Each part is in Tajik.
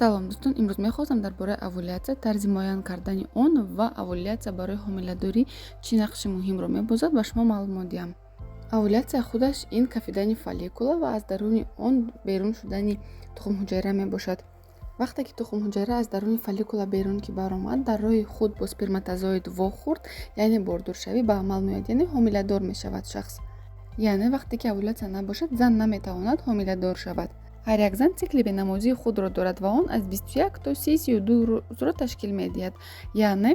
Салом, дӯстон! Имрӯз мехостам дар бораи овулятсия, тарзи муайян кардани он ва овулятсия барои ҳомиладорӣ чӣ нақши муҳимро мебозад, ба шумо маълумот диҳам. Овулятсия худаш ин кафидани фолликула ва аз даруни он берун шудани тухмҳуҷайра мебошад. Вақте ки тухмҳуҷайра аз даруни фолликула берун ки баромад, дар роҳи худ бо сперматозоид вохӯрд, яъне бордоршавӣ ба амал меояд, яъне ҳомиладор мешавад шахс. Яъне вақте ки овулятсия набошад, зан наметавонад ҳомиладор шавад. Ҳар як зан цикли бенамозии худро дорад ва он аз 21 то 30-32 рӯзро ташкил медиҳад. Яъне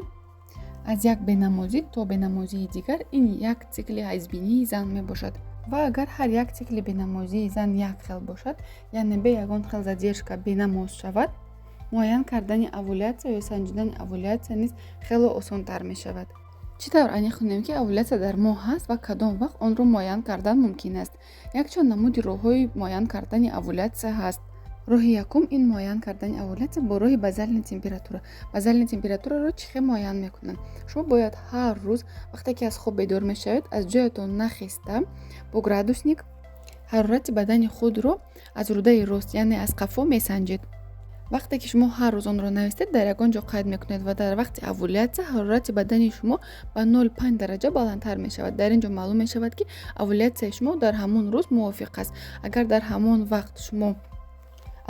аз як бенамозӣ то бенамозии дигар ин як цикли ҳайзбинии зан мебошад. Ва агар ҳар як цикли бенамозии зан як хел бошад, яъне бе ягон хел задержка бенамоз шавад, муайян кардани овулятсия ё санҷидани овулятсия низ хело осонтар мешавад. Чӣ тавр аниқ кунем, ки овулятсия дар мо ҳаст ва кадом вақт онро муайян кардан мумкин аст? Якчанд намуди роҳҳои муайян кардани овулятсия ҳаст. Роҳи якум ин муайян кардани овулятсия бо роҳи базальная температура. Базальная температураро чӣ хел муайян мекунанд? Шумо бояд ҳар рӯз, вақте ки аз хоб бедор мешавед, аз ҷоятон нахеста, бо градусник ҳарорати бадани худро аз рӯдаи рост, яъне аз қафо месанҷед. Вақте ки шумо ҳар рӯз онро навистед, дар ягон ҷо қайд мекунед ва дар вақти овулятсия ҳарорати бадани шумо ба 0,5 дараҷа баландтар мешавад. Дар ин ҷо маълум мешавад, ки овулятсияи шумо дар ҳамон рӯз мувофиқ аст. Агар дар ҳамон вақт шумо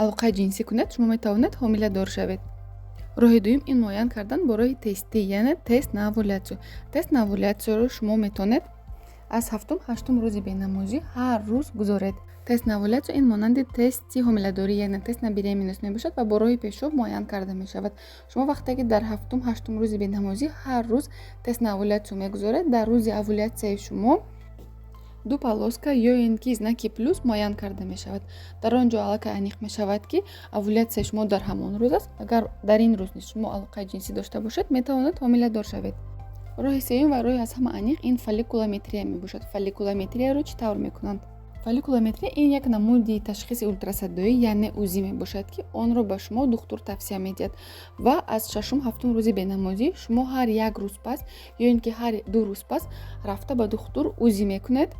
алоқаи ҷинсӣ кунед, шумо метавонед ҳомиладор шавед. Роҳи дуюм ин муайян кардан бо роҳи тестӣ, яъне тест на овулятсию. Тест на овулятсияро шумо метавонед аз ҳафтум, ҳаштум рӯзи бенамозӣ ҳар рӯз гузоред. Тест на овулятсию ин монанди тести ҳомиладорӣ, яъне тест на беременность мебошад ва бо роҳи пешоб муайян карда мешавад. Шумо вақте ки дар ҳафтум, ҳаштум рӯзи бенамозӣ ҳар рӯз тест на овулятсию мегузоред, дар рӯзи овулятсияи шумо ду полоска ё ин ки знаки плюс муайян карда мешавад. Дар он ҷо аллакай аниқ мешавад, ки овулятсияи шумо дар ҳамон рӯз аст. Агар дар ин рӯз низ шумо алоқаи ҷинсӣ дошта бошед, метавонед ҳомиладор шавед. Роҳи сеюм ва роҳи аз ҳама аниқ ин фолликулометрия мебошад. Фолликулометрияро чӣ тавр мекунанд? Фолликулометрия ин як намуди ташхиси ултрасадоӣ, яъне УЗИ мебошад, ки онро ба шумо духтур тавсия медиҳад. Ва аз шашум, ҳафтум рӯзи бенамозӣ шумо ҳар як рӯз пас ё ин ки ҳар 2 рӯз пас рафта ба духтур УЗИ мекунед.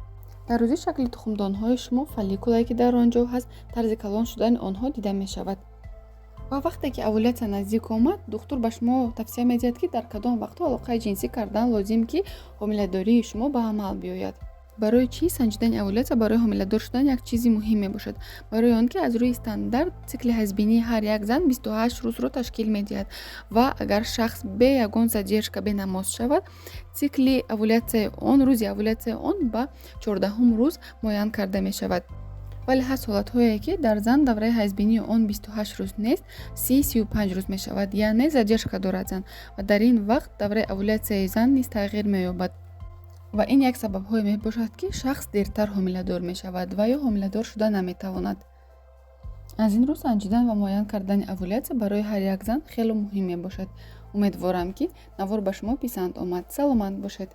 Дар УЗИ шакли тухмдонҳои шумо, фолликулае, ки дар он ҷо ҳаст, тарзи калон шудани онҳо дида мешавад. Ва вақте ки овулятсия наздик омад, духтур ба шумо тавсия медиҳад, ки дар кадом вақтҳо алоқаи ҷинсӣ кардан лозим, ки ҳомиладории шумо ба амал биёяд. Барои чӣ санҷидани овулятсия барои ҳомиладор шудан як чизи муҳим мебошад? Барои он ки аз рӯи стандарт цикли ҳайзбинии ҳар як зан 28 рӯзро ташкил медиҳад ва агар шахс бе ягон задержка бенамоз шавад, цикли овулятсияи он, рӯзи овулятсияи он ба 14-ҳум рӯз муайян карда мешавад. Вале ҳаст ҳолатҳое, ки дар зан давраи ҳайзбинии он 28 рӯз нест, 30-35 рӯз мешавад, яъне задержка дорад зан ва дар ин вақт давраи овулятсияи зан низ тағйир меёбад. Ва ин як сабабҳое мебошад, ки шахс дертар ҳомиладор мешавад ва ё ҳомиладор шуда наметавонад. Аз ин рӯ санҷидан ва муайян кардани овулятсия барои ҳар як зан хело муҳим мебошад. Умедворам, ки навор ба шумо писанд омад. Саломат бошед.